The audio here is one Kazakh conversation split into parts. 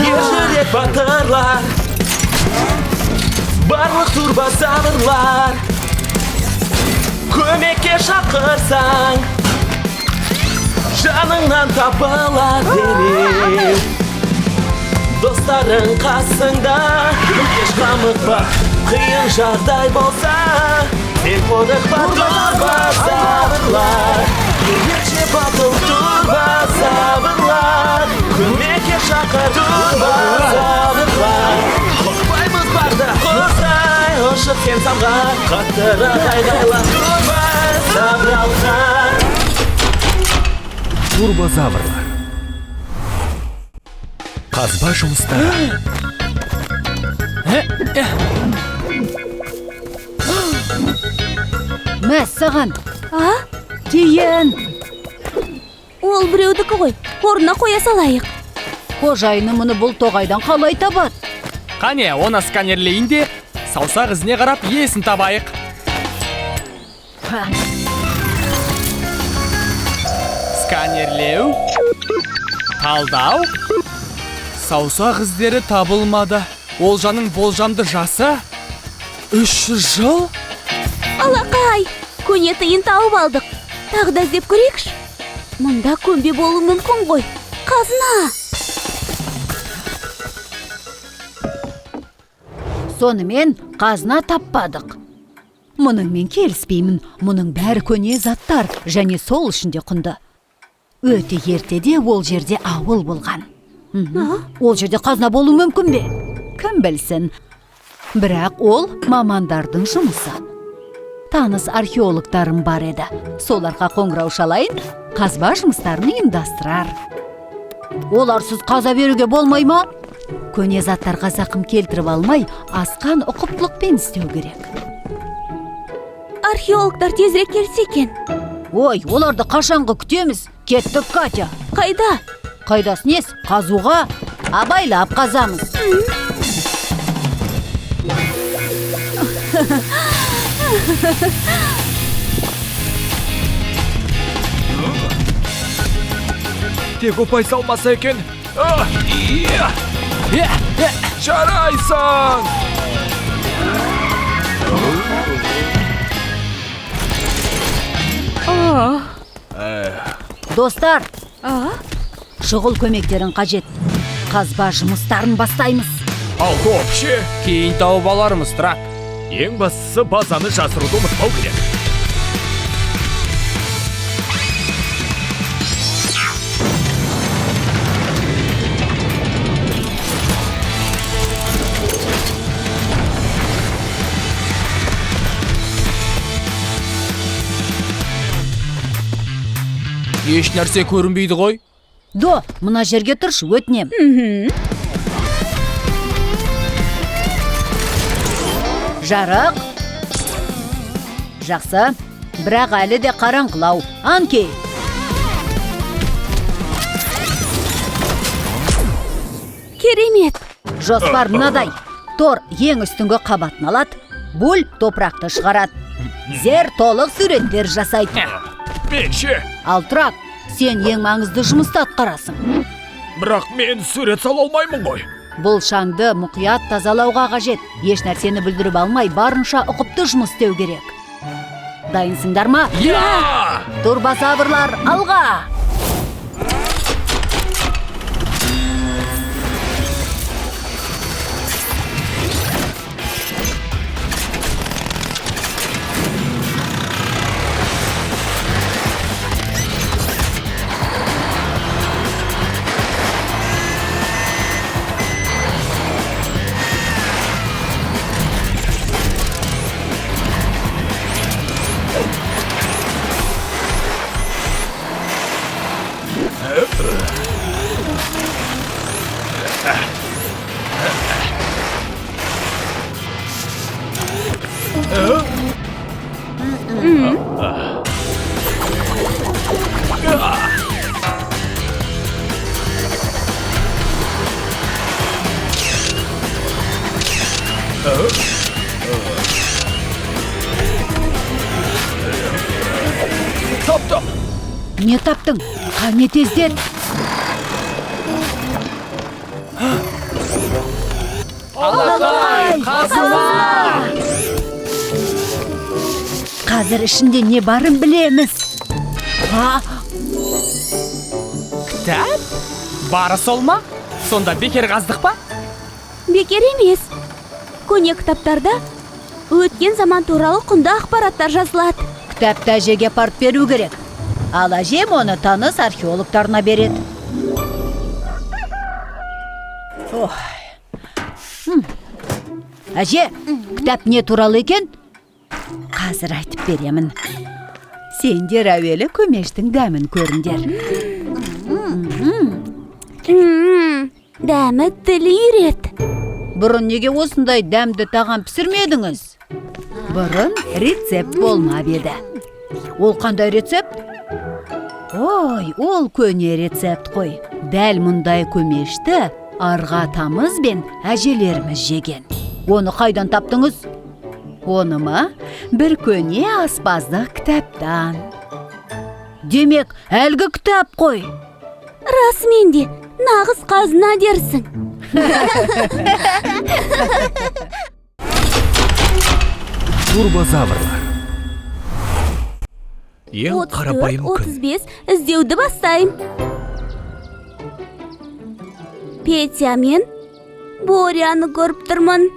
Ержүрек батырлар, барлық турбозаврлар, көмекке шақырсаң, жаныңнан табылар дереу. Достарың қасыңда, еш қамықпа, қиын жағдай болса, сен қорықпа, турбозаврлар. Ерекше батыл турбозаврлар, көмекке шақыр турбозаврлар. Қорықпаймыз барда, құстай ұшып сен самға, қаттырақ айғайла, турбозавр. Турбозаврлар. Қазба жұмыстары. Мәссаған! А? Тиын! Ол біреудікі ғой. Орнына қоя салайық. Қожайыны мұны бұл тоғайдан қалай табады? Қане, оны сканерлейін де, саусақ ізіне қарап иесін табайық. Сканерлеу, талдау, саусақ іздері табылмады. Олжаның болжамды жасы 300 жыл? Алақай, көне тиын тауып алдық. Тағы да іздеп көрейікші. Мұнда көмбе болуы мүмкін ғой. Қазына! Сонымен қазына таппадық. Мұныңмен келіспеймін. Мұның бәрі көне заттар және сол үшін де құнды. Өте ертеде ол жерде ауыл болған. Ол жерде қазына болуы мүмкін бе? Кім білсін? Бірақ ол мамандардың жұмысы. Таныс археологтарым бар еді. Соларға қоңырау шалайын, қазба жұмыстарын ұйымдастырар. Оларсыз қаза беруге болмай ма? Көне заттарға зақым келтіріп алмай, асқан ұқыптылықпен істеу керек. Археологтар тезірек келсе екен. Ой, оларды қашанғы күтеміз? Кеттік, Катя. Қайда? Қайдасы нес? Қазуға абайлап қазамыз. Тек ұпай салмаса екен. Жарайсың! Достар, шұғыл көмектерің қажет. Қазба жұмыстарын бастаймыз. Ал топ ше? Кейін тауып алармыз, Трак. Ең бастысы базаны жасыруды ұмытпау керек. Еш нәрсе көрінбейді ғой. До, мына жерге тұршы, өтінем. Жарық. Жақсы, бірақ әлі де қараңғылау. Анки. Керемет. Жоспар мынадай. Тор ең үстіңгі қабатын алады, Буль топырақты шығарады. Зер толық суреттер жасайды. Мен ше? Ал Трак, сен ең маңызды жұмысты атқарасың. Бірақ мен сурет сала алмаймын ғой. Бұл шаңды мұқият тазалауға қажет. Еш нәрсені бүлдіріп алмай, барынша ұқыпты жұмыс істеу керек. Дайынсыңдар ма? Иә! Турбозаврлар, алға! Не таптың? Қане тездет. Алақай, қазына! Қазір ішінде не барын білеміз. Кітап? Бары сол ма? Сонда бекер қаздық па? Бекер емес. Көне кітаптарда өткен заман туралы құнды ақпараттар жазылады. Кітапты әжеге апарып беру керек. Ал әжем оны таныс археологтарына береді. Әже, кітап не туралы екен? Қазір айтып беремін. Сендер әуелі көмештің дәмін көріңдер. Дәмі тіл үйрет. Бұрын неге осындай дәмді тағам пісірмедіңіз? Бұрын рецепт болмап еді. Ол қандай рецепт? Ой, ол көне рецепт қой. Дәл мұндай көмешті арғы атамыз бен әжелеріміз жеген. Оны қайдан таптыңыз? Оны ма? Бір көне аспаздық кітаптан. Демек, әлгі кітап қой. Расымен де, нағыз қазына дерсің. Турбозаврлар. Ең қарапайым күн. 35 іздеуді бастайым. Петя мен Боряны көріп тұрмын.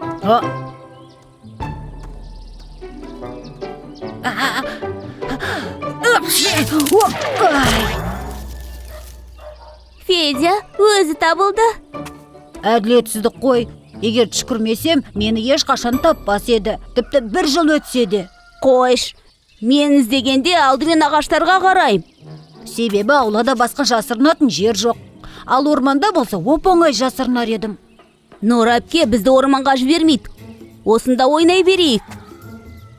Федя өзі табылды. Әділетсіздік қой. Егер түшкірмесем, мені ешқашан таппас еді. Тіпті бір жыл өтсе де. Қойш, мен іздегенде алдымен ағаштарға қараймын. Себебі аулада басқа жасырынатын жер жоқ. Ал орманда болса, оп-оңай жасырынар едім. Нұр әпке бізді орманға жібермейді. Осында ойнай берейік.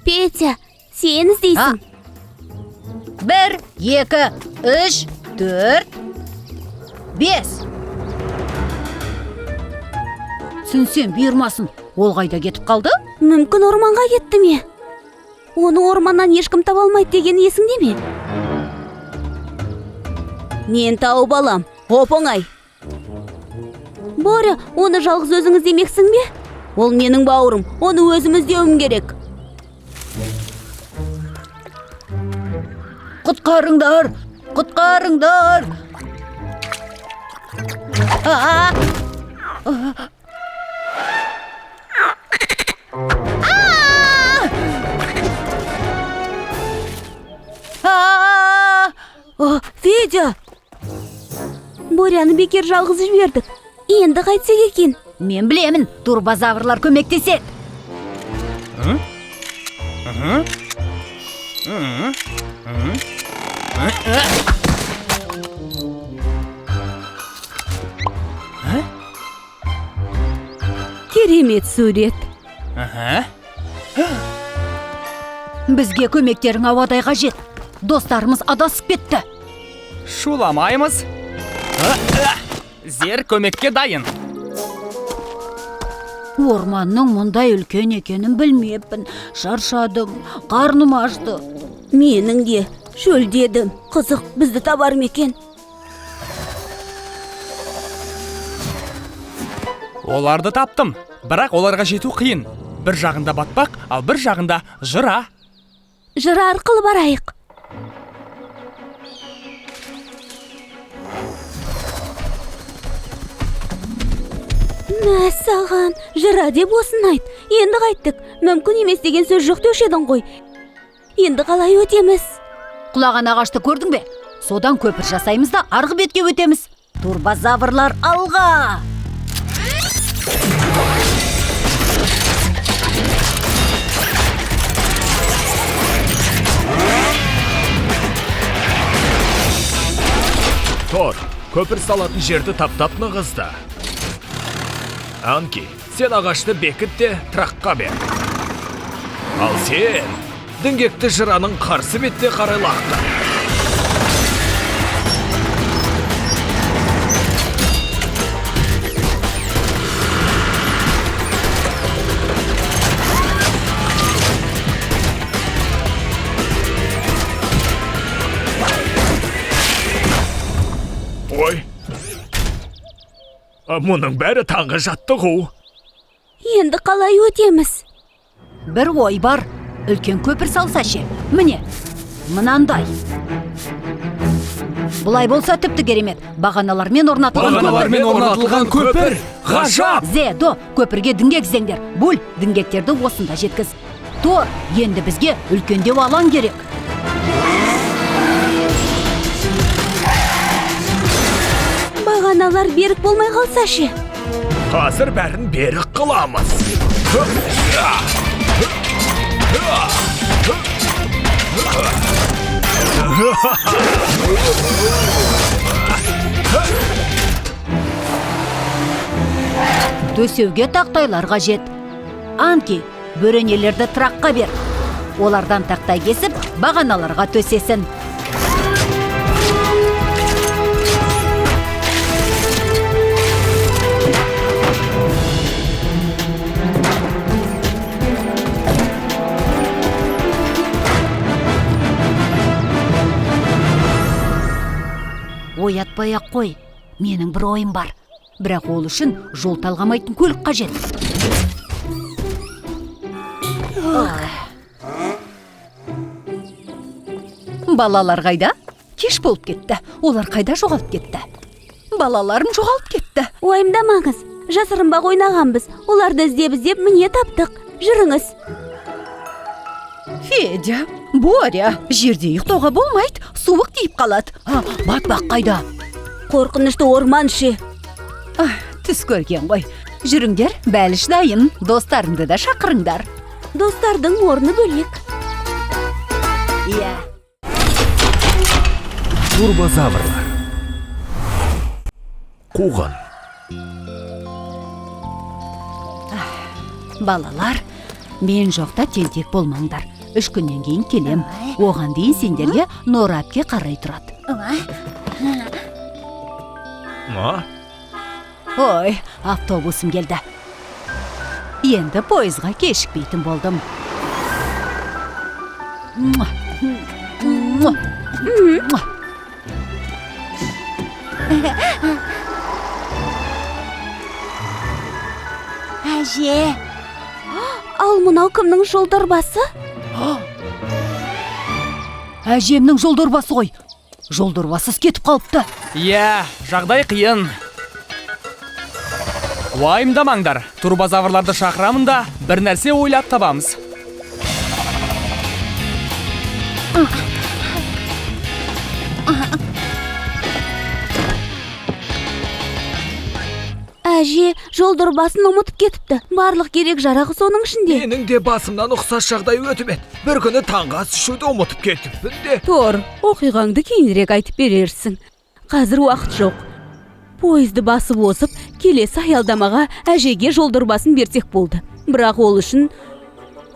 Петя, сен іздейсің. 1, 2, 3, 4, 5. Түсінсем бұйырмасын. Ол қайда кетіп қалды? Мүмкін орманға кетті ме? Оны орманнан ешкім таба алмайды деген есіңде ме? Мен тауып алам. Оп-оңай. Боря, оны жалғыз өзің іздемексің бе? Ол менің бауырым, оны өзім іздеуім керек. Құтқарыңдар! Құтқарыңдар! Федя! Боряны бекер жалғыз жібердік. Енді қайтсек екен? Мен білемін, турбозаврлар көмектеседі. Керемет сурет. Бізге көмектерің ауадай қажет. Достарымыз адасып кетті. Шуламаймыз. Зер көмекке дайын. Орманның мұндай үлкен екенін білмеппін. Шаршадым, қарным ашты. Менің де шөлдедім. Қызық, бізді табар ма екен? Оларды таптым, бірақ оларға жету қиын. Бір жағында батпақ, ал бір жағында жыра. Жыра арқылы барайық. Мәссаған, жыра деп осын айт. Енді қайттік. Мүмкін емес деген сөз жоқ деуші едің ғой. Енді қалай өтеміз? Құлаған ағашты көрдің бе? Содан көпір жасаймыз да арғы бетке өтеміз. Турбозаврлар алға! Тор, көпір салатын жерді таптап нығызды. Анки, сен ағашты бекіт те траққа бер. Ал сен діңгекті жыраның қарсы бетте қарай лақтыр. Мұның бәрі таңғы жаттығу. Енді қалай өтеміз? Бір ой бар. Үлкен көпір салса ше. Міне, мынандай. Бұлай болса тіпті керемет. Бағаналармен орнатылған көпір. Бағаналармен орнатылған көпір. Ғажап! Зе, до, көпірге діңгек іздеңдер. Буль, діңгектерді осында жеткіз. Тор, енді бізге үлкендеу алаң керек. Бағаналар берік болмай қалса ше? Қазір бәрін берік қыламыз. Төсеуге тақтайлар қажет. Анки, бөренелерді тракқа бер. Олардан тақтай кесіп, бағаналарға төсесін. Оятпай ақ қой. Менің бір ойым бар. Бірақ ол үшін жол талғамайтын көлік қажет. Балалар қайда? Кеш болып кетті. Олар қайда жоғалып кетті? Балаларым жоғалып кетті. Уайымдамаңыз. Жасырынбақ ойнағанбыз. Оларды іздеп іздеп міне таптық. Жүріңіз. Федя, Боря, жерде ұйықтауға болмайды. Суық тиіп қалады. Батпақ қайда? Қорқынышты орман ше. Түс көрген ғой. Жүріңдер, бәліш дайын. Достарыңды да шақырыңдар. Достардың орны бөлек. Иә. Турбозаврлар. Қуғын. Балалар, мен жоқта тентек болмаңдар. 3 күннен кейін келем. Оған дейін сендерге Нора әпке қарай тұрады. Ой, автобусым келді. Енді пойызға кешікпейтін болдым. Әже, ал мынау кімнің жолдорбасы? Әжемнің жолдорбасы ғой. Жолдорбасыз кетіп қалыпты. Иә, жағдай қиын. Уайымдамаңдар, турбозаврларды шақырамын да бір нәрсе ойлап табамыз. Әже, жолдорбасын ұмытып кетіпті. Барлық керек жарағы соның ішінде. Менің де басымнан ұқсас жағдай өтіп еді. Бір күні таңғы ас ішуді ұмытып кетіппін де. Тор, оқиғаңды кейінірек айтып берерсің. Қазір уақыт жоқ. Пойызды басып озып, келесі аялдамаға әжеге жолдорбасын берсек болды. Бірақ ол үшін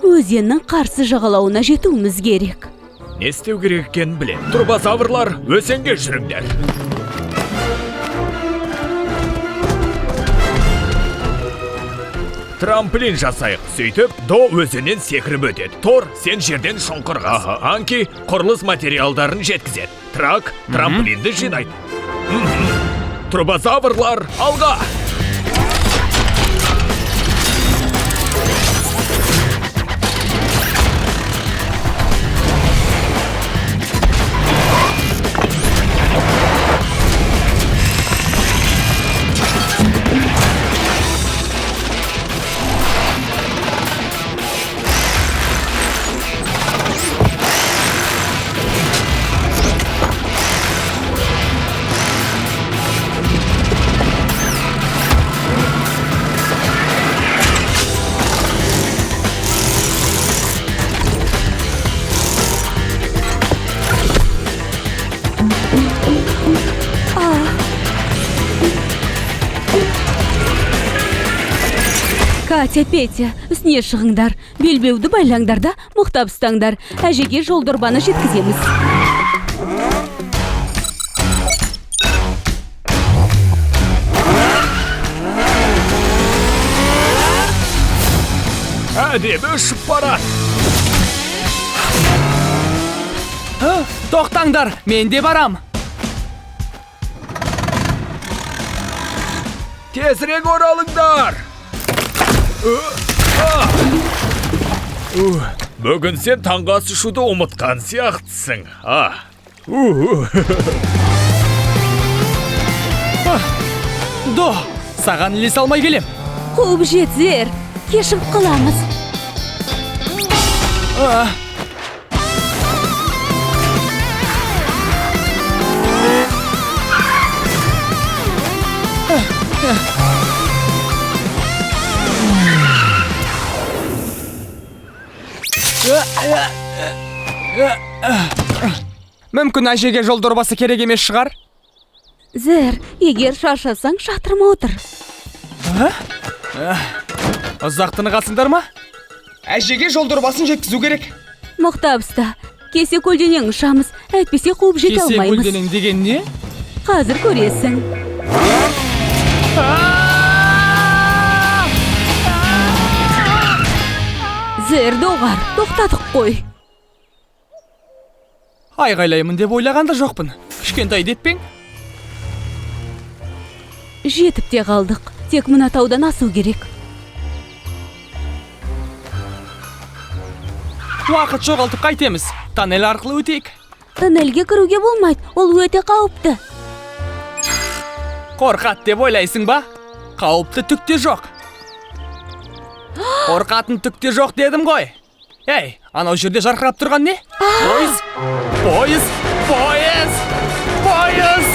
өзеннің қарсы жағалауына жетуіміз керек. Не істеу керек екенін білем. Турбозаврлар, өзенге жүріңдер. Трамплин жасайық. Сөйтіп, До өзеннен секіріп өтеді. Тор, сен жерден шұңқыр қаз. Анки құрылыс материалдарын жеткізеді. Трак трамплинді жинайды. Турбозаврлар, алға! Катя, Петя, үстіне шығыңдар. Белбеуді байлаңдар да мықтап ұстаңдар. Әжеге жолдорбаны жеткіземіз. Әдемі ұшып барады. Тоқтаңдар, мен де барам. Тезірек оралыңдар! Бүгін сен таңғы ас ішуді ұмытқан сияқтысың. До, саған ілесе алмай келем. Қуып жет, Зер. Кешігіп қаламыз. Мүмкін әжеге жол дорбасы керек емес шығар? Зер, егер шаршасаң, шатырма отыр. Ұзақ тынығасыңдар ма? Әжеге жол дорбасын жеткізу керек. Мықтап ұста. Кесе көлденең ұшамыз, әйтпесе қуып жете Кесе алмаймыз. көлденең деген не? Қазір көресің. Зер, доғар, тоқтадық қой. Айғайлаймын деп ойлаған да жоқпын. Кішкентай деп пе ең? Жетіп те қалдық. Тек мына таудан асу керек. Уақыт жоғалтып қайтеміз. Тоннель арқылы өтейік. Тоннельге кіруге болмайды. Ол өте қауіпті. Қорқат деп ойлайсың ба? Қауіпті түк те жоқ. Қорқатын түк те жоқ дедім ғой. Ей, анау жерде жарқырап тұрған не? Пойыз! Пойыз! Пойыз! Пойыз!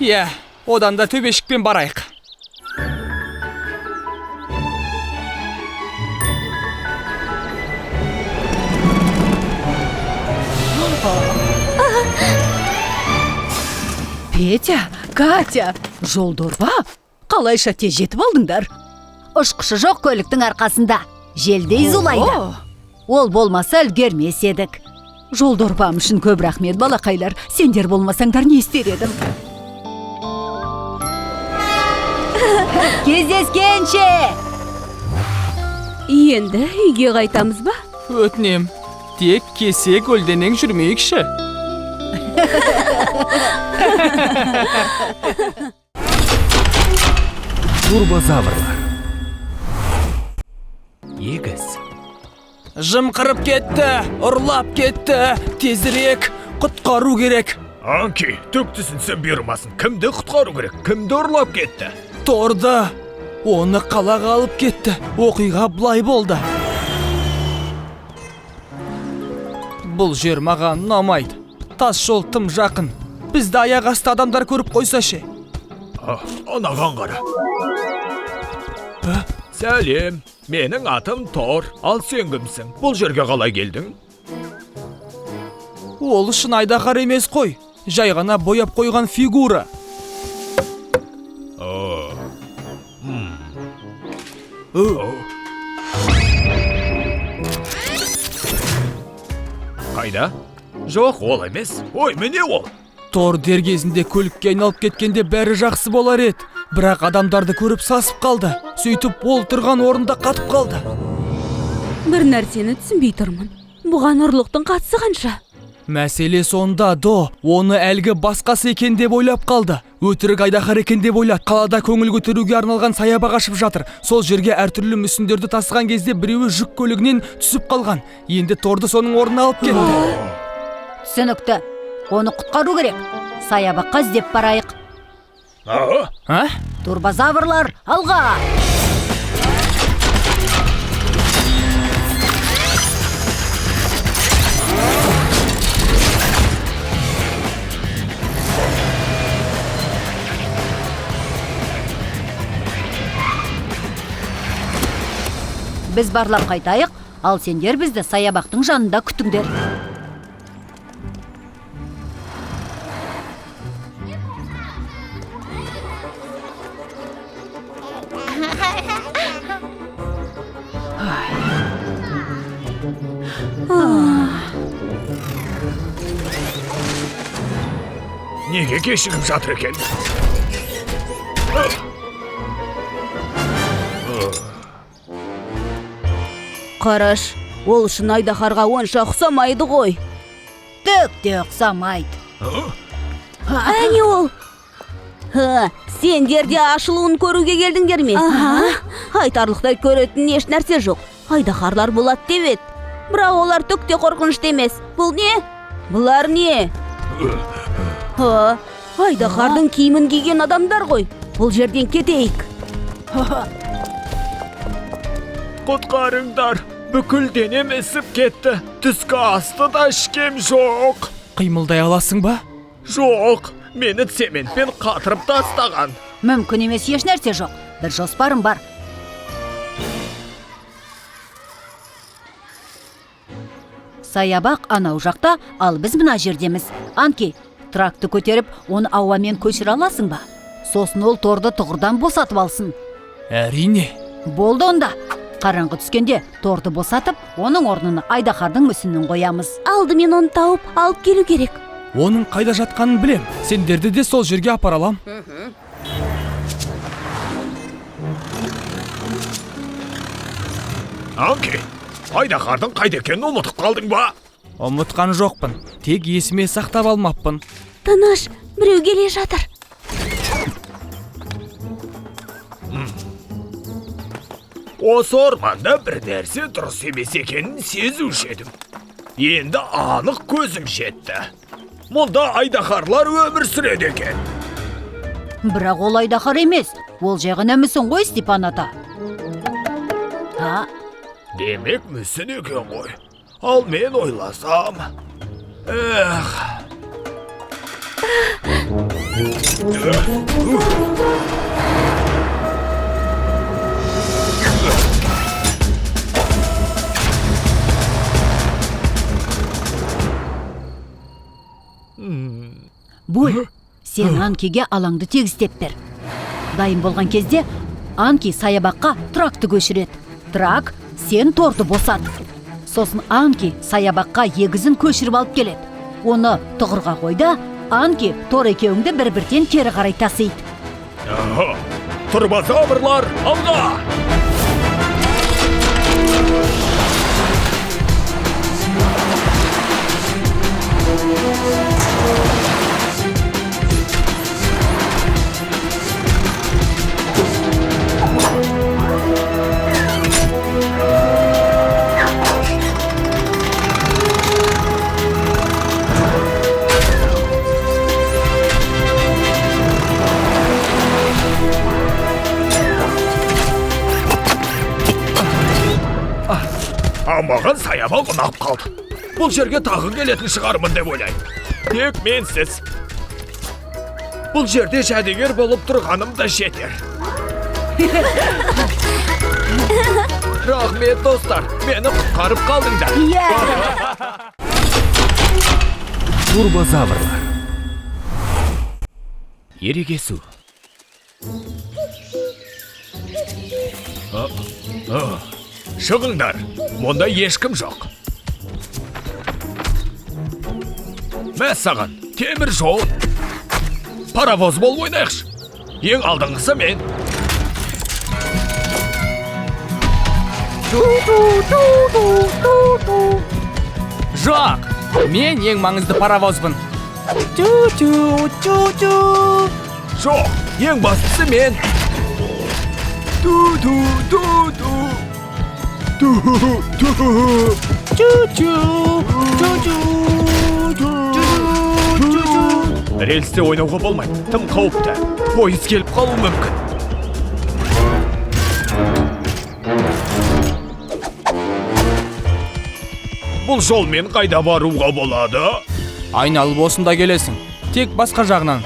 Иә, одан да төбешікпен барайық. Петя, Катя, жол дорба? Қалайша тез жетіп алдыңдар? Ұшқышы жоқ көліктің арқасында желдей зулайды. Ол болмаса үлгермес едік. Жол дорбам үшін көп рахмет, балақайлар. Сендер болмасаңдар не істер едім? Кездескенше! Енді үйге қайтамыз ба? Өтінем, тек кесе көлденең жүрмейікші. Турбозаврлар. Егіз. Жымқырып кетті, ұрлап кетті, тезірек құтқару керек. Анки, түк түсінсем бұйырмасын. Кімді құтқару керек? Кімді ұрлап кетті? Торды. Оны қалаға алып кетті. Оқиға былай болды. Бұл жер маған ұнамайды. Тас жол тым жақын. Бізді аяқ асты адамдар көріп қойса ше? Анаған қара. Сәлем, менің атым Тор. Ал сен кімсің? Бұл жерге қалай келдің? Ол шын айдаһар емес қой. Жай ғана бояп қойған фигура. Қайда? Жоқ, ол емес. Ой, міне ол. Тор дер кезінде көлікке айналып кеткенде бәрі жақсы болар еді. Бірақ адамдарды көріп сасып қалды. Сөйтіп ол тұрған орында қатып қалды. Бір нәрсені түсінбей тұрмын. Бұған ұрлықтың қатысы қанша? Мәселе сонда, До, оны әлгі басқасы екен деп ойлап қалды. Өтірік айдаһар екен деп ойлады. Қалада көңіл көтеруге арналған саябақ ашып жатыр. Сол жерге әртүрлі мүсіндерді тасыған кезде біреуі жүк көлігінен түсіп қалған. Енді Торды соның орнына алып кетті. Түсінікті. Оны құтқару керек. Саябаққа іздеп барайық. А? Турбозаврлар, алға! Біз барлап қайтайық, ал сендер бізді саябақтың жанында күтіңдер. Неге кешігіп жатыр екен? Қараш, ол шын айдаһарға онша ұқсамайды ғой. Түк те ұқсамайды. Әне ол. Сендер де ашылуын көруге келдіңдер ме? Айтарлықтай көретін еш нәрсе жоқ. Айдаһарлар болады деп еді. Бірақ олар түк те қорқынышты емес. Бұл не? Бұлар не? Айдаһардың киімін киген адамдар ғой. Бұл жерден кетейік. Құтқарыңдар, бүкіл денем ісіп кетті. Түскі асты да ішкем жоқ. Қимылдай аласың ба? Жоқ, мені цементпен қатырып тастаған. Мүмкін емес, еш нәрсе жоқ. Бір жоспарым бар. Саябақ анау жақта, ал біз мына жердеміз. Анки, тракты көтеріп, оны ауамен көшіре аласың ба? Сосын ол торды тұғырдан босатып алсын. Әрине. Болды онда. Қараңғы түскенде торды босатып, оның орнына айдаһардың мүсінін қоямыз. Алдымен оны тауып, алып келу керек. Оның қайда жатқанын білем. Сендерді де сол жерге апара алам. Анки, айдаһардың қайда екенін ұмытып қалдың ба? Ұмытқан жоқпын. Тек есіме сақтап алмаппын. Тыныш, біреу келе жатыр. Осы орманда бір нәрсе дұрыс емес екенін сезуші едім. Енді анық көзім жетті. Мұнда айдаһарлар өмір сүреді екен. Бірақ ол айдаһар емес. Ол жай ғана мүсін ғой, Степан ата. Демек мүсін екен ғой. Ал мен ойласам... Эх... Буль, сен Анкиге алаңды тегістеп бер. Дайын болған кезде Анки саябаққа тракты көшіреді. Трак, сен торды босат. Сосын Анки саябаққа егізін көшіріп алып келеді. Оны тұғырға қойда, Анки тор екеуіңді бір-бірден кері қарай тасиды. Турбозаврлар, алға! Маған саябақ ұнап қалды. Бұл жерге тағы келетін шығармын деп ойлаймын. Тек менсіз. Бұл жерде жәдігер болып тұрғаным да жетер. Рахмет, достар, мені құтқарып қалдыңдар. Турбозаврлар. Ерегесу. Шығыңдар, мұнда ешкім жоқ. Мәссаған, темір жол. Паровоз болып ойнайықшы. Ең алдыңғысы мен. Жоқ, мен ең маңызды паровозбын. Ту-ту-ту-ту. Жоқ, ең бастысы мен. Ту-ту-ту-ту. Ту-ту. Ту-ту. Ту-ту. Ту-ту. Рельсте ойнауға болмайды, тым қауіпті. Пойыз келіп қалуы мүмкін. Бұл жолмен қайда баруға болады? Айналып осында келесің. Тек басқа жағынан.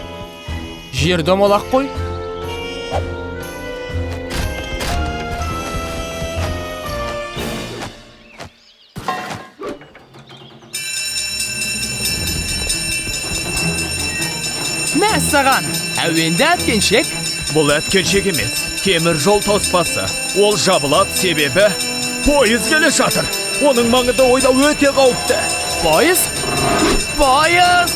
Жер домалақ қой. Мәссаған, әуенді әткеншек. Бұл әткеншек емес, темір жол тоспасы. Ол жабылады, себебі пойыз келе жатыр. Оның маңында ойнау өте қауіпті. Пойыз? Пойыз!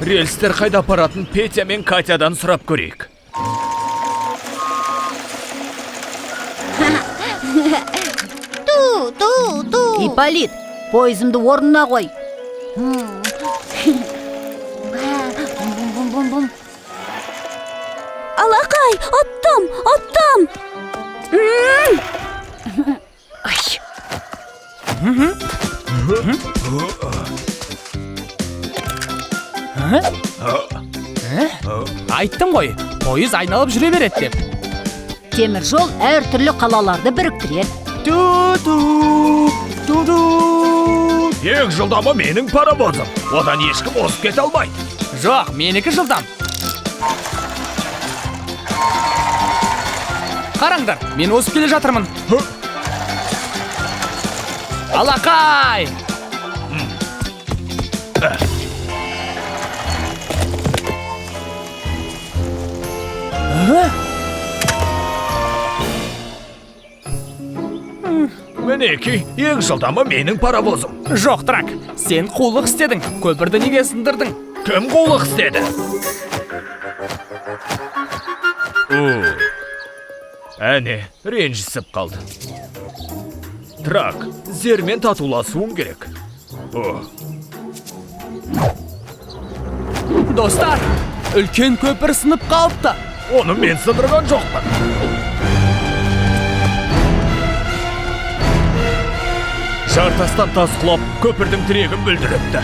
Рельстер қайда апаратын Петя мен Катядан сұрап көрейік. Ту, ту, ту. Ипполит, пойызымды орнына қой. Бум-бум-бум-бум. Алақай, ұттым, ұттым. Ай. Айттым ғой, пойыз айналып жүре береді деп. Темір жол әртүрлі қалаларды біріктіреді. Ту-ту, ту-ту. Ең жылдамы менің паровозым. Одан ешкім озып кете алмайды. Жоқ, менікі жылдам. Қараңдар, мен озып келе жатырмын. Алақай! Мінекей, ең жылдамы менің паровозым. Жоқ, Трак, сен қулық істедің. Көпірді неге сындырдың? Кім қулық істеді? Әне, ренжісіп қалды. Трак, Зермен татуласуым керек. Достар, үлкен көпір сынып қалыпты. Оны мен сындырған жоқпын. Жартастан тас құлап, көпірдің тірегін бүлдіріпті.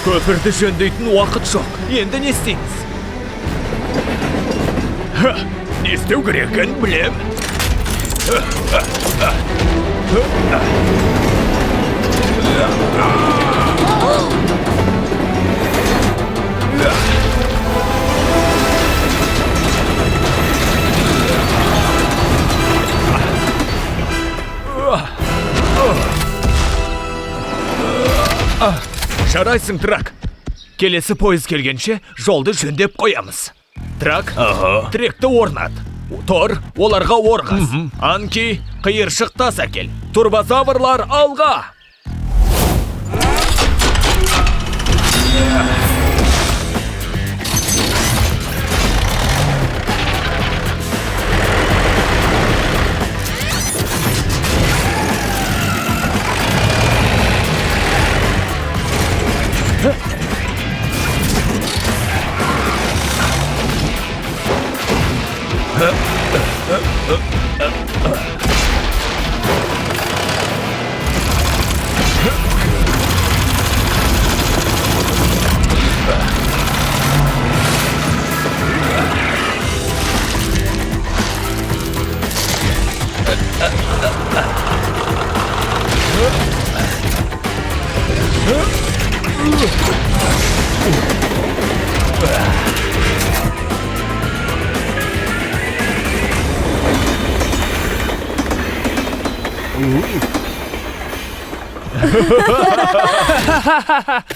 Көпірді жөндейтін уақыт жоқ. Енді не істейміз? Не істеу керек екенін білем. Жарайсың, Трак. Келесі пойыз келгенше жолды жөндеп қоямыз. Трак, тіректі орнат. Тор, оларға орғыз. Анки, қиыршық тас әкел. Турбозаврлар алға!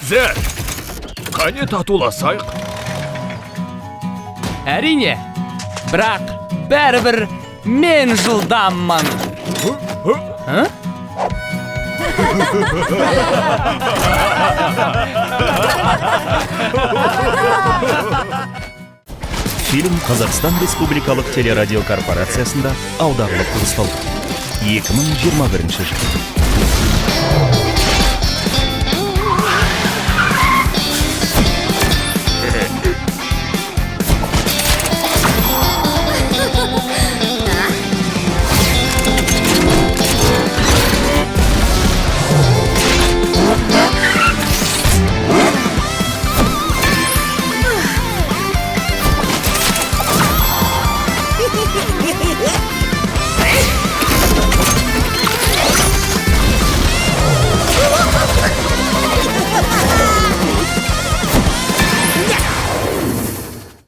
Зер, қане татуласайық? Әрине, бірақ бәрібір мен жылдаммын. Фильм Қазақстан Республикалық телерадиокорпорациясында аударылып дыбысталған. 2021 жыл.